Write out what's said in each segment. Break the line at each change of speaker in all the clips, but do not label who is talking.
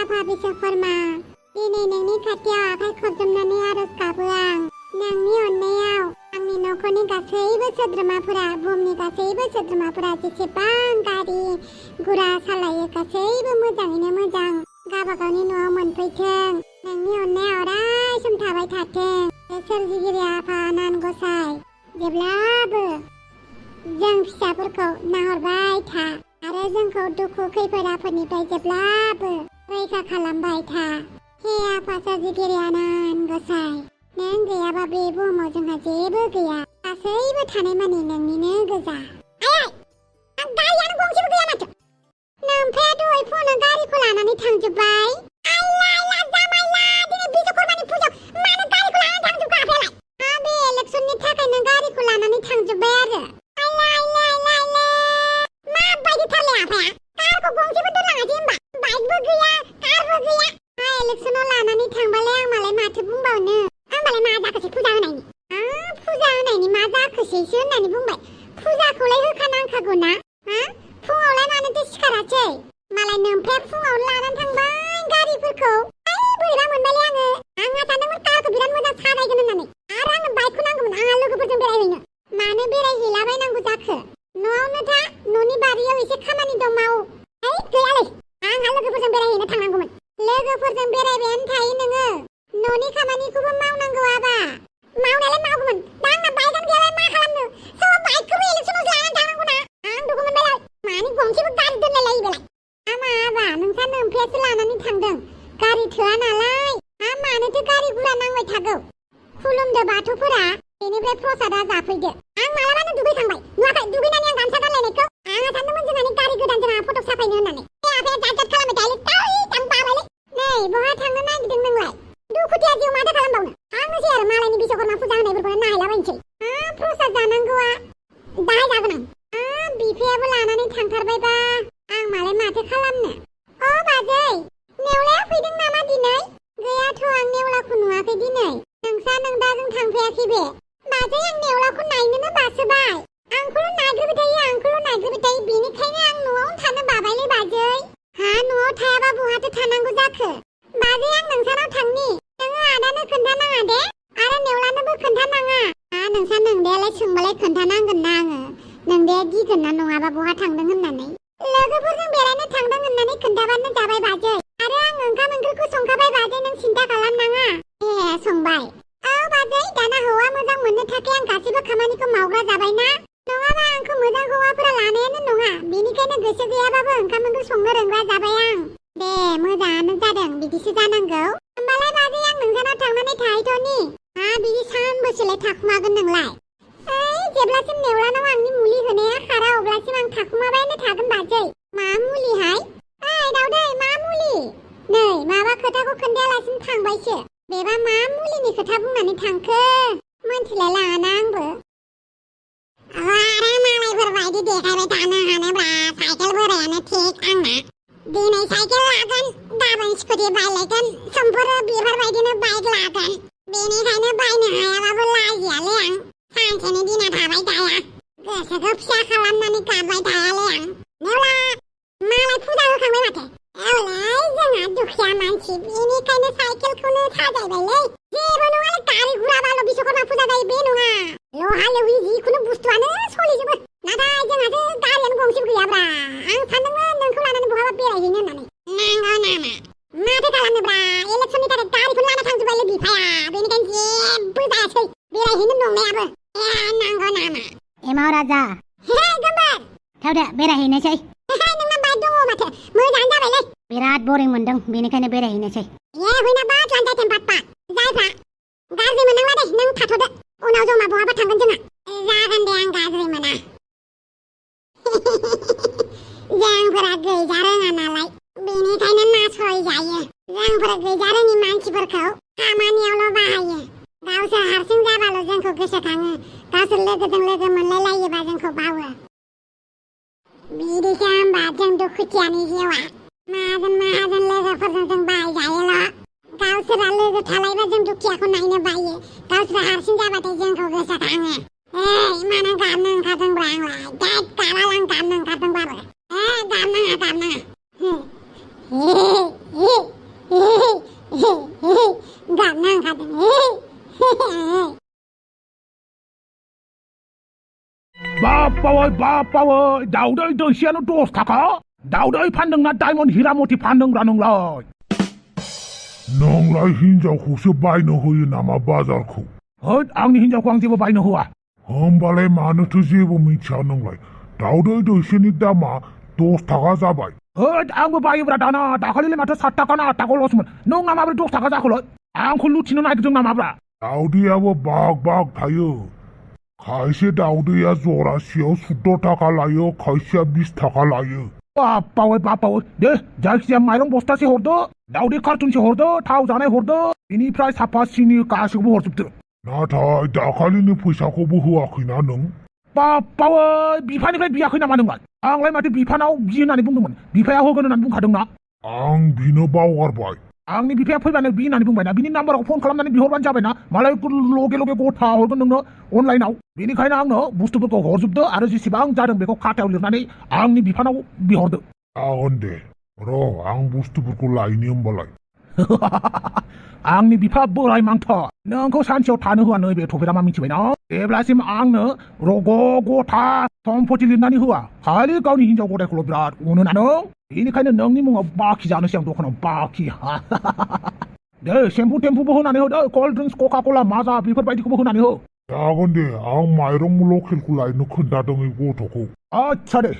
आफा बिश्वकर्मा दिनै नोंनि खाथियाव आखाइ खबजबनानै आरज गाबो आं नोंनि अननायाव आंनि नखरनि गासैबो सोद्रोमाफोरा बुहुमनि गासैबो सोद्रोमाफोरा जेसेबां गारि गुरा सालायो गासैबो मोजाङैनो मोजां गावबागावनि न'आव मोनफैथों नोंनि अननाया अराय सम थाबाय थाथों सोरजिगिरि आफा आनान गसाइ जेब्लाबो जों फिसाफोरखौ नाहरबाय था आरो जोंखौ दुखु खैफोद आफोदनिफ्राय जेब्लाबो रैखा खालामबाय था हे आफा सोरजिगिरि आनान गसाइ नों गैयाबा बे बुहुमाव जोंहा जेबो गैया गासैबो थानाय मानि नोंनिनो गोजा गारियानो गंसेबो गैया माथो नोमफाया दहाय फुङावनो गारिखौ लानानै थांजोब्बाय दिनै बिश्वकर्मानि फुजायाव मानो गारिखौ लानानै थांजोबखो आफायालाय बे इलेक्सननि थाखायनो गारिखौ लानानै थांजोब्बाय आरो माबायदि थारलै आफाया कारखौ गंसेबो दोनलाङासै होनबा बाइकबो गैया कारबो गैया इलेक्सनाव लानानै थांबालाय आं मालाय माथो बुंबावनो आंबालाय मा जाखोसै फुजा होनायनि मा जाखोसैसो होननानै बुंबाय फुजाखौलाय होखानांखागौ ना फुङावलाय मानोथो सिखारासै मालाय नोमफाया फुङाव लानानै थांबाय गारिफोरखौ बोरैबा मोनबायलै आङो सानदोंमोन कारखौ बिराद मोजां साजायगोन होननानै आरो आंनो बाइकखौ नांगौमोन आंहा लोगोफोरजों बेरायहैनो मानो बेरायहैलाबायनांगौ जाखो न'आवनो था न'नि बारियाव एसे खामानि दं मावो गैयालै आंहा लोगोफोरजों बेरायहैनो थांनांगौमोन लोगोफोरजों बेरायबायानो थायो नोङो न'नि खामानिखौबो मावनांगौ आबा मावनायालाय मावगौमोन दा आंना बाइकआनो गैयाबा मा खालामनो स' बाइकखौबो इलेक्सनावसो लानानै थांनांगौ ना आं दुखु मोनबायलाय मानि गंसेबो गारि दोनलायलायो बेलाय आबा नोंसा नोमफायासो लानानै थांदों गारि थोआ नालाय मानोथो गारि गुरा नांबाय थागौ खुलुमदो बाथौफोरा बेनिफ्राय प्रसादा जाफैदो आं मालाबानो दुगैखांबाय नुवाखै दुगैनानै आं गामसा गानलायनायखौ आङो सानदोंमोन जोंहानि गारि गोदान जोंहा फट' साफायनो होननानै आफाया जात खालामबाय थायोलै आं बाबायलै नै बहा थांनो नागिरदों नोंलाय दुखुथिया जिउ माथो खालामबावनो थांनोसै आरो मालायनि बिश्वकर्मा फुजा होनायफोरखौनो नायहैलाबायनोसै प्रसाद जानांगौआ दाहाय जागोन आं बिफायाबो लानानै थांथारबायबा आं मालाय माथो खालामनो बाजै नेवलाया फैदों नामा दिनै गैयाथ' आं नेवलाखौ नुवाखै दिनै नोंसा नों दाजों थांफायाखै बे बाजै आं नेवलाखौ नायनोनो बासोबाय आंखौल' नायग्रोबाय थायो बेनिखायनो आं न'आवनो थानो बाबायलै बाजै न'आव थायाबा बहाथो थानांगौ जाखो बाजै आं नोंसानाव थांनि नोङो आदानो खोन्थानाङा दे आरो नेवलानोबो खोन्थानाङा नोंसा नोंदायालाय सोंबालाय खोन्थानांगोन ना आङो नोंदाया गिगोन ना नङाबा बहा थांदों होननानै लोगोफोरजों बेरायनो थांदों होननानै खोन्थाबानो जाबाय बाजै आरो आं ओंखाम ओंख्रिखौ संखाबाय बाजै नों सिन्था खालामनाङा संबाय बाजै दाना हौवा मोजां मोननो थाखाय आं गासैबो खामानिखौ मावग्रा जाबायना नङाबा आंखौ मोजां हौवाफोरा लानायानो नङा बेनिखायनो गोसो गैयाबाबो ओंखाम ओंख्रि संनो रोंग्रा जाबाय आं दे मोजाङानो जादों बिदिसो जानांगौ होमबालाय बाजै आं नोंसानाव थांनानै थाहैथ'नि बिदि सानबोसेलाय थाखुमागोन नोंलाय जेब्लासिम नेवलानाव आंनि मुलि होनाया खारा अब्लासिम आं थाखुमाबायानो थागोन बाजै मा मुलिहाय दावदै मा मुलि नै माबा खोथाखौ खोन्थायालासिनो थांबायसो बेबा मा मुलिनि खोथा बुंनानै थांखो मोनथिलाय लाङाना आंबो आरो मालायफोरबायदि देखायबाय थानो हानोब्रा साइकेल बोरायानो थिग आंना दिनै साइकेल लागोन गाबोन स्कुटि बायलायगोन समफोरो बेफोरबायदिनो बाइक लागोन बेनिखायनो बायनो हायाबाबो लाजियालै आं सानसेनि दिना थाबाय थाया गोसोखौ फिसा खालामनानै गाबबाय थायालै आं नेवला मालाय फुजा होखांबाय माथो जोंहा दुखिया मानसि बेनिखायनो साइकेलखौनो साजायबायलै जेबो नङालै गारि गुराबाल' बिश्वकर्मा फुजा जायो बे नङा लहा लहि जिखुनु बुस्थुआनो सलिजोबो नाथाय जोंहासो गारियानो गंसेबो गैयाब्रा आं सानदोंमोन नोंखौ लानानै बहाबा बेरायहैनो होननानै नांगौ नामा माथो खालामनोब्रा इलेक्सननि थाखाय गारिखौ लाना थांजोब्बायलै बिफाया बेनिखायनो जेबो जायासै बेरायहैनो नंनायाबो नांगौ नामा
एमाव राजा
गोमोर
थावदे बेरायहैनोसै
नोंना बाइक दङ माथो मोजाङानो जाबायलै
बिराद बरिं मोनदों बेनिखायनो बेरायहैनोसै
फैना बाद लान्जाय टेम्पाट जायफ्रा गाज्रि मोनांला दे नों थाथ'दो उनाव जमा बहाबा थांगोन जोंहा जागोन दे आं गाज्रि मोना जोंफोरा गैजा रोङा नालाय बेनिखायनो नासयजायो जोंफोरा गैजा रोङि मानसिफोरखौ खामानियावल' बाहायो गावसोर हारसिं जाबाल' जोंखौ गोसोखाङो गावसोर लोगोजों लोगो मोनलायलायोबा जोंखौ बावो बिदिसो होमबा जों दुखुथियानि जिउआ माहाजोन लोगोफोरजों जों बाहायजायोल' गावसोरा लोगो थालायबा जों दुखियाखौ नायनो बायो गावसोरा हारसिं जाबाथाय जोंखौ गोसोखाङो मानो गाबनो ओंखारदोंब्रा आंलाय गाबाल आं गाबनो ओंखारदोंबाबो गाबनाङा
बापावै दाउदै दैसेयानो 10 थाखा दाउदै फानदोंना डायमन्ड हिरामति फानदोंब्रा नोंलाय
नोंलाय हिनजावखौसो बायनो होयो नामा बाजारखौ
होद आंनि हिनजावखौ आं जेबो बायनो होआ
होमबालाय मानोथो जेबो मिथिया नोंलाय दाउदै दैसेनि दामा 10 थाखा जाबाय
होद आंबो बायोब्रा दाना दाखालिलाय माथो 7 थाखा ना 8 थाखाल'सोमोन नों माबोरै 10 थाखा जाखोलै आंखौ लुथिनो नागिरदों नामाब्रा
दाउदैयाबो बाग थायो खायसे दाउदैया जरासेयाव 14 थाखा लायो खायसेया 20 थाखा लायो
बापावै दे जायखिजाया माइरं बस्थासे हरदो दाउदै कार्टुनसे हरदो थाव जानाय हरदो बेनिफ्राय साफा सिनि गासैखौबो हरजोबदो
नाथाय दाखालिनि फैसाखौबो होआखैना नों
बापावै बिफानिफ्राय बियाखै नामा नोंलाय आंलाय माथो बिफानाव बि होननानै बुंदोंमोन बिफाया होगोन होननानै बुंखादोंना
आं बिनो बावगारबाय
आंनि बिफाया फैबानो बि होननानै बुंबायना बिनि नाम्बाराव फन खालामनानै बिहरबानो जाबायना मालाय लगे गथा हरगोन नोंनो अनलाइनाव बेनिखायनो आंनो बुस्थुफोरखौ हरजोबदो आरो जेसेबां जादों बेखौ खातायाव लिरनानै आंनि बिफानाव बिहरदो
जागोन दे आं बुस्थुफोरखौ लायनि होमबालाय
आंनि बिफा बोराय मांथा नोंखौ सानसेयाव थानो होआ नैबे थफेरा मा मिथिबायना जेब्लासिम आंनो रग' गथा सम्पति लिरनानै होआ खालि गावनि हिनजाव गदायखौल' बिराद अनो ना नों बेनिखायनो नोंनि मुङाव बाखि जानोसै आं दखानाव बाखि दे सेम्पु टेम्पुबो होनानै हो कल्ड ड्रिंक्स कका कला माजा बेफोरबायदिखौबो होनानै हो
जागोन दे आं माइरं लकेलखौ लायनो खोन्थादों এই गथ'खौ
आच्छा दे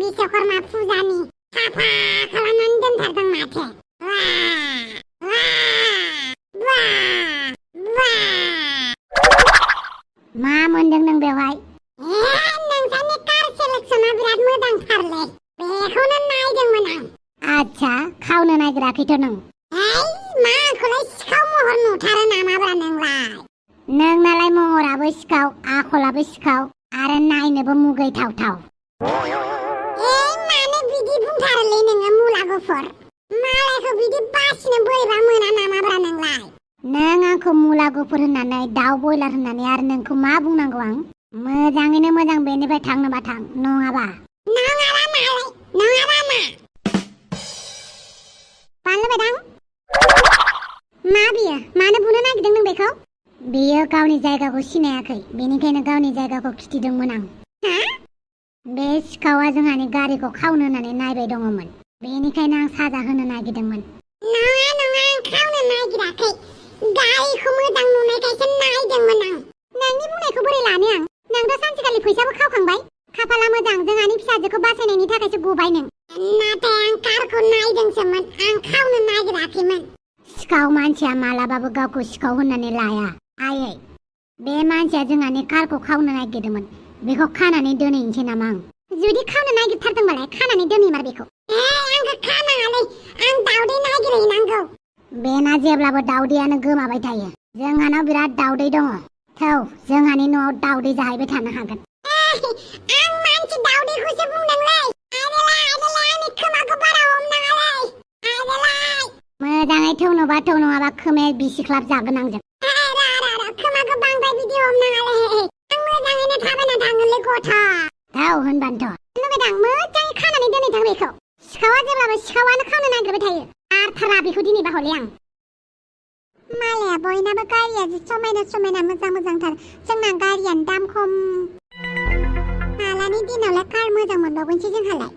Biswakarma Pujani Papa खालामनानै दोनथारदों माथो
मा मोनदों नों बेवहाय
नोंसानि कार सेलेक्सना बिराद मोजांथारलै बेखौनो नायदोंमोन आं
आच्छा खावनो नागिराखैथ' नों
मा आंखौलाय सिखाव महर नुथारो नामाब्रा नोंलाय
नोंनालाय महराबो सिखाव आखलाबो सिखाव आरो नायनोबो मुगैथावथाव
मानो बिदि बुंथारोलै नोङो मुला गुफुर मालायखौ बिदि बासिनो बोरैबा मोना नामाब्रा नोंलाय
नों आंखौ मुला गुफुर होननानै दाउ बयलार होननानै आरो नोंखौ मा बुंनांगौ आं मोजाङैनो मोजां बेनिफ्राय थांनोबा थां नङाबा
मा बानलु बायदां मा बियो मानो बुनो नागिरदों नों बेखौ
बियो गावनि जायगाखौ सिनायाखै बेनिखायनो गावनि जायगाखौ खिथिदोंमोन आं बे सिखावा जोंहानि गारिखौ खावनो होननानै नायबाय दङमोन बेनिखायनो आं साजा होनो नागिरदोंमोन
नङा आं खावनो नागिराखै गारिखौ मोजां नुनायखायसो नायदोंमोन आं नोंनि बुंनायखौ बोरै लानो आं नोंथ' सानसेखालि फैसाबो खावखांबाय खाफाला मोजां जोंहानि फिसाजोखौ बासायनायनि थाखायसो गबाय नों नाथाय आं कारखौ नायदोंसोमोन आं खावनो नागिराखैमोन
सिखाव मानसिया मालाबाबो गावखौ सिखाव होननानै लाया आयै बे मानसिया जोंहानि कारखौ खावनो नागिरदोंमोन बेखौ खानानै दोनहैनोसै नामा आं
जुदि खावनो नागिरथारदोंबालाय खानानै दोनहैमार बेखौ आंखौ खानाङालै आं दाउदै नागिरहैनांगौ
बेना जेब्लाबो दाउदैयानो गोमाबाय थायो जोंहानाव बिराद दाउदै दङ थौ जोंहानि न'आव दाउदै जाहैबाय थानो हागोन
आं मानसि दाउदैखौसो बुंदोंलै आंनि खोमाखौ बारा हमनाङालै
मोजाङै थौनोबा थौ नङाबा खोमाया बिसिख्लाब जागोन आंजों
खोमाखौ बांद्राय बिदि हमनाङालै आं मोजाङैनो थाबायना थाङोलै गथा
थौ होनबानोथ'
लुबैदां मोजाङै खानानै दोनहैथां बेखौ सिखावा जेब्लाबो सिखावानो खावनो नागिरबाय थायो आरथारा बेखौ दिनैबा हले आं मालाया बयनाबो गारिया समायना मोजांथार जोंना गारियानो दाम खम मालानि दिनावलाय कार मोजां मोनबावगोनसै जोंहालाय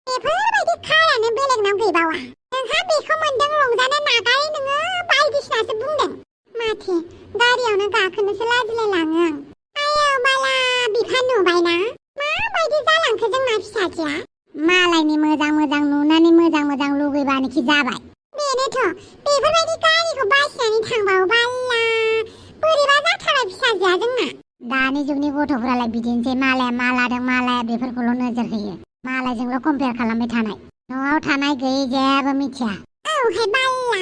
बेफोरबायदि कारानो बेलेगनाव गैबावा नोंहा बेखौ मोनदों रंजानो नागारै नोङो बायदिसिनासो बुंदों माथो गारियावनो गाखोनोसो लाजिलायलाङो आं आयौ बाला बिफा नुबायना माबायदि जालांखो जोंना फिसाजोआ
मालायनि मोजां मोजां नुनानै मोजां मोजां लुगैबानोखि जाबाय
बेनोथ' बेफोरबायदि गारिखौ बासिनानै थांबावो बाला बोरैबा जाथारबाय फिसाजोआ जोंना
दानि जुगनि गथ'फ्रालाय बिदिनोसै मालाया मा लादों मालाया बेफोरखौल' नोजोर होयो मालायजोंल' कम्पेयार खालामबाय थानाय न'आव थानाय गैयै जेबो मिथिया
औहाय बाला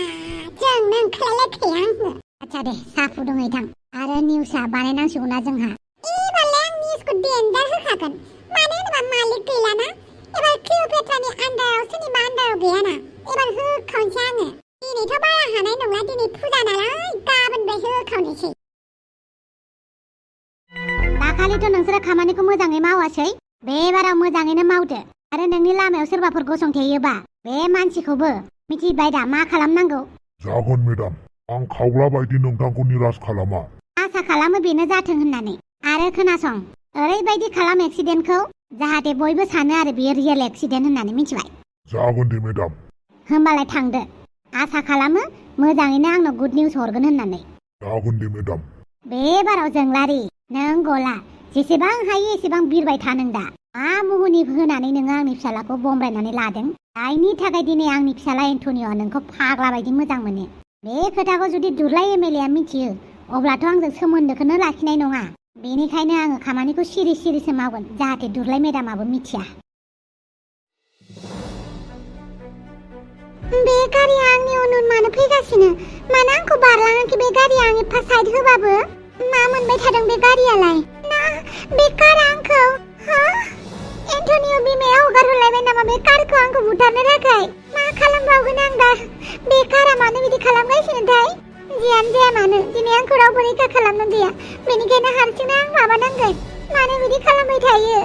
जों नोंखोलायलायखाया आंहो
आच्छा दे साहा फुदुंहैथां आरो निउसआ बानायनांसिगौना जोंहा
एबारलाय आं निउसखौ देन्जार होखागोन मानो होनोबा मालिक गैलाना एबार क्लिअपेट्रानि आन्दाराव सोरनिबा आन्दाराव गैयाना एबार होखावनोसै आङो दिनैथ' बारा हानाय नंला दिनै फुजा नालाय गाबोननिफ्राय होखावनोसै
दाखालिथ' नोंसोरो खामानिखौ मोजाङै मावासै बे बाराव मोजाङैनो मावदो आरो नोंनि लामायाव सोरबाफोर गसंथेयोबा बे मानसिखौबो मिथिबाय दा मा खालामनांगौ
जागोन मेडाम आं खावग्ला बायदि नोंथांखौ निराश खालामा
आसा खालामो बेनो जाथों होननानै आरो खोनासं ओरैबायदि खालाम एक्सिडेन्टखौ जाहाथे बयबो सानो आरो बेयो रियेल एक्सिडेन्ट होननानै मिथिबाय
जागोन दे मेडाम
होमबालाय थांदो आसा खालामो मोजाङैनो आंनाव गुड निउस हरगोन होननानै
जागोन दे मेडाम
बे बाराव जोंलारि नों गला जेसेबां हायो एसेबां बिरबाय था नों दा मा मुहुनि होनानै नोङो आंनि फिसालाखौ बमब्रायनानै लादों जायनि थाखाय दिनै आंनि फिसाला एन्टनिय'आ नोंखौ फाग्ला बायदि मोजां मोनो बे खोथाखौ जुदि दुर्लाय एमएलएआ मिथियो अब्लाथ' आंजों सोमोन्दोखौनो लाखिनाय नङा बेनिखायनो आङो खामानिखौ सिरि सिरिसो मावगोन जाहाथे दुर्लाय मेडामाबो मिथिया
बे गारिया आंनि उन उन मानो फैगासिनो मानो आंखौ बारलाङाखै बे गारिया आं एफा साइड होबाबो मा मोनबाय थादों बे गारियालाय ना बे कारआ आंखौ एन्टनिय' बिमाया हगार हरलायबाय नामा बे कारखौ आंखौ बुथारनो थाखाय मा खालामबावगोन आं दा बे कारआ मानो बिदि खालामगासिनोथाय जियानो जाया मानो दिनै आंखौ रावबो रैखा खालामनो गैया बेनिखायनो हारसिंनो आं माबानांगोन मानो बिदि खालामबाय थायो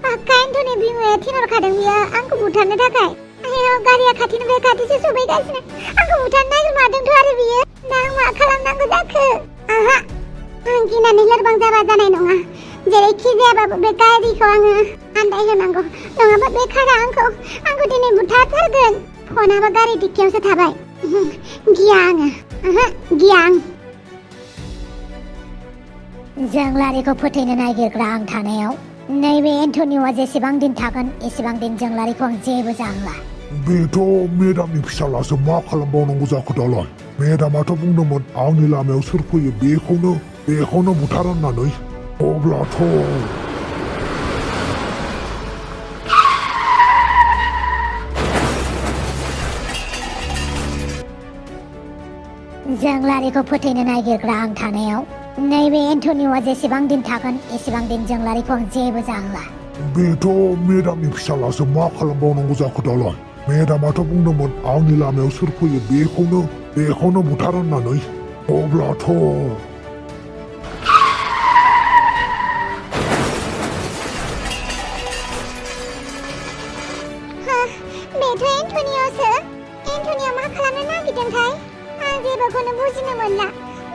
पाक्का एन्टनि बिमाया थिनहरखादों बियो आंखौ बुथारनो थाखाय आयौ गारिया खाथिनिफ्राय खाथिसो सौफैगासिनो आंखौ बुथारनो नागिरमारदोंथ' आरो बियो दा आं मा खालामनांगौ जाखो आहा आं गिनानै लोरबां जाबा जानाय नङा जेरैखि जायाबाबो बे गारिखौ आङो आन्दायहोनांगौ नङाबा बे कारआ आंखौ दिनै बुथारथारगोन फनाबो गारि डिक्कियावसो थाबाय गिया आङो गिया आं
जोंलारिखौ फोथैनो नागिरग्रा आं थानायाव नैबे एन्टनिय'आ जेसेबां दिन थागोन एसेबां दिन जोंलारिखौ आं जेबो जाहोआ
बेथ' मेडामनि फिसालासो मा खालामबावनांगौ जाखो दालाय मेडामाथ' बुंदोंमोन आंनि लामायाव सोर फैयो बेखौनो बुथार होननानै अब्लाथ'
जोंलारिखौ फोथैनो नागिरग्रा आं थानायाव नैबे एन्टनिय'आ जेसेबां दिन थागोन एसेबां दिन जोंलारिखौ आं जेबो जाहोआ
बेथ' मेडामनि फिसालासो मा खालामबावनांगौ जाखो दालाय मेडामाथ' बुंदोंमोन आंनि लामायाव सोर फैयो बेखौनो बुथार होननानै अब्लाथ'
बेथ' एन्टनिय'आ मा खालामनो नागिरदोंथाय आं जेबोखौनो बुजिनो मोनला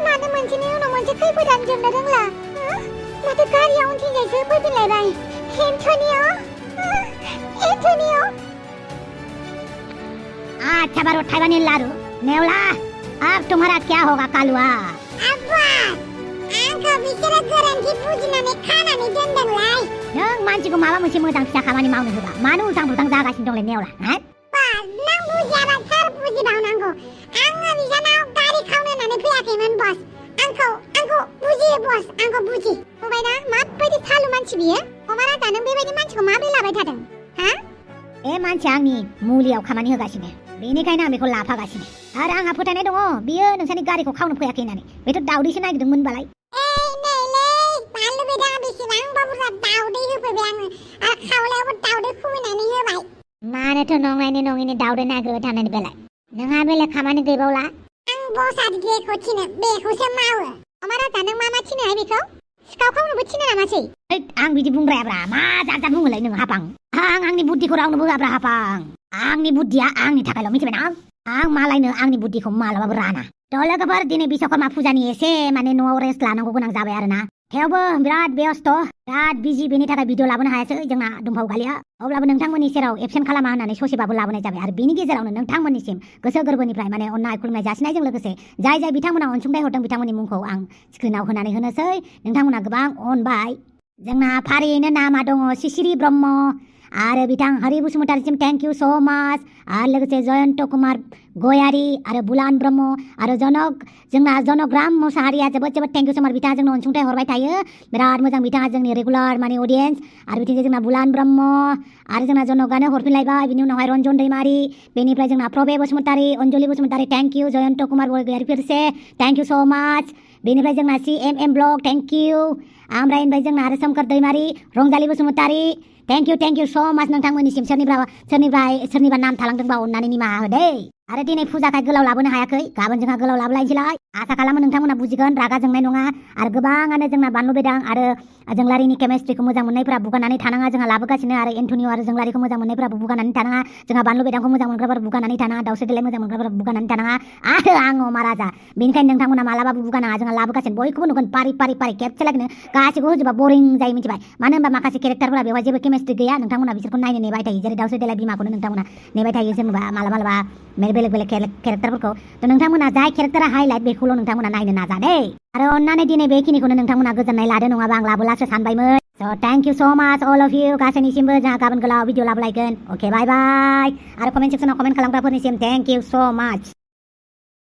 मानो मोनसेनि उनाव मोनसे खैफोदानो जोबनो रोंला माथो गारिया उनथिंजायसो फैफिनलायबाय एन्टनिय'
अच्छा बारो थाइवानी लारू नेवला अब तुम्हारा क्या होगा कालुआ
आब्बास आंखौ बिसोरो गोरोन्थि बुजिनानै खानानै दोनदोंलाय
नों मानसिखौ माबा मोनसे मोजां फिसा खामानि मावनो होबा मानो उल्थां बुल्थां जागासिनो दंलाय नेवला
बास नों बुजियाबा सोर बुजिबावनांगौ आङो बिसानाव गारि खावनो होननानै फैयाखैमोन बस आंखौ बुजियो बस आंखौ बुजि नुबायना माबायदि सालु मानसि बियो अमा राजा नों बेबायदि मानसिखौ माबोरै लाबाय थादों
बे मानसिया आंनि मुलियाव खामानि होगासिनो बेनिखायनो आं बेखौ लाफागासिनो आरो आंहा फोथायनाय दङ बियो नोंसानि गारिखौ खावनो फैयाखै होननानै बेथ' दावदैसो नागिरदोंमोनबालाय
नैलै बानलु बेदाङा बेसेबांबा बुरजा दावदै होफैबाय आङो खावलायावबो दावदै खुबैनानै होबाय
मानोथ' नङैनो दावदै नागिरबाय थानानै बेलाय नोंहा बेलेग खामानि गैबावला
आं बसआ जेखौ थिनो बेखौसो मावो अमा राजा नों मा थिनोहाय बेखौ सिखाव खावनोबो थिनो नामासै
आं बिदि बुंद्रायाब्रा मा जाजा बुङोलाय नों हापां आं आंनि बुद्धिखौ रावनोबो होआब्रा हापां आंनि बुद्धिया आंनि थाखायल' मिथिबायना आं मालायनो आंनि बुद्धिखौ मालाबाबो राना थ' लोगोफोर दिनै बिश्वकर्मा फुजानि एसे माने न'आव रेस्ट लानांगौ गोनां जाबाय आरोना थेवबो बिराद बेस्थ' बिराद बिजि बेनि थाखाय भिडिअ लाबोनो हायासै जोंना दुम्फाव गालिया अब्लाबो नोंथांमोननि सेराव एबसेन्ट खालामा होननानै ससेबाबो लाबोनाय जाबाय आरो बेनि गेजेरावनो नोंथांमोननिसिम गोसो गोरबोनिफ्राय माने अननाय खुलुमनाय जासिनायजों लोगोसे जाय जाय बिथांमोना अनसुंथाइ हरदों बिथांमोननि मुंखौ आं स्क्रिनाव होनानै होनोसै नोंथांमोना गोबां अनबाय जोंना फारियैनो नामा दङ शिशिरि ब्रह्म आरो बिथां हरि बसुमतारिसिम थेंक इउ स' माच आरो लोगोसे जयन्त कुमार गयारी आरो बुलान ब्रह्म आरो जोंना जनग्राम मोसाहारिया जोबोद जोबोद थेंक इउ स' माच बिथाङा जोंनो अनसुंथाइ हरबाय थायो बिराद मोजां बिथाङा जोंनि रेगुलार माने अडियेन्स आरो बिथिंजाय जोंना बुलान ब्रह्म आरो जोंना जनगानो हरफिनलायबाय बिनि उनावहाय रन्जन दैमारि बेनिफ्राय जोंना प्रबे बसुमतारी अन्जलि बसुमतारी थेंक इउ जयन्त कुमार गयारी फिरसे थेंक इउ स' माच बेनिफ्राय जोंना CMM ब्लग थेंक इउ ओमफ्राय जोंना आरो सोमखोर दैमारि रंजालि बसुमतारी थेंक इउ स' माच नोंथांमोननिसिम सोरनिबा नाम थालांदोंबा अननानै निमाहा हो दै आरो दिनै फुजाखाय गोलाव लाबोनो हायाखै गाबोन जोंहा गोलाव लाबोलायनोसैलाय आसा खालामो नोंथांमोना बुजिगोन रागा जोंनाय नङा आरो गोबाङानो जोंना बानलु बेदां आरो जोंलारिनि केमिस्ट्रिखौ मोजां मोननायफ्रा बुगानानै थानाङा जोंहा लाबोगासिनो आरो एन्टनिअ आरो जोंलारिखौ मोजां मोननायफ्राबो बुगानानै थानाङा जोंहा बानलु बेदांखौ मोजां मोनग्राफोरा बुगानानै थानाङा दाउस्रि देलाय मोजां मोनग्राफोरा बुगानानै थानाङा आरो आं अमा राजा बेनिखायनो नोंथांमोना मालाबाबो बुगानाङा जोंहा लाबोगासिनो बयखौबो नुगोन पारि खेबसे लागैनो गासैखौबो होजोबा बरिं जायो मिथिबाय मानो होनबा माखासे केरेक्टारफोरा बेवहाय जेबो केमिस्ट्रि गैया नोंथांमोना बिसोरखौ नायनो नेबाय थायो जेरै दाउस्रि देलाय बिमाखौनो नोंथांमोना नेबाय थायो जेनेबा मालाबा बेलेग केरेक्टारफोरखौ थ' नोंथांमोना जाय केरेक्टारा हाइलाइट बेखौल' नोंथांमोना नायनो नाजा दे आरो अननानै दिनै बेखिनिखौनो नोंथांमोना गोजोननाय लादो नङाबा आं लाबोलासो सानबायमोन स' थेंक इउ स' माच अल अफ इउ गासैनिसिमबो जोंहा गाबोन गोलाव भिडिअ लाबोलायगोन अके बाय बाय आरो कमेन्ट सेक्सनाव कमेन्ट खालामग्राफोरनिसिम थेंक इउ स' माच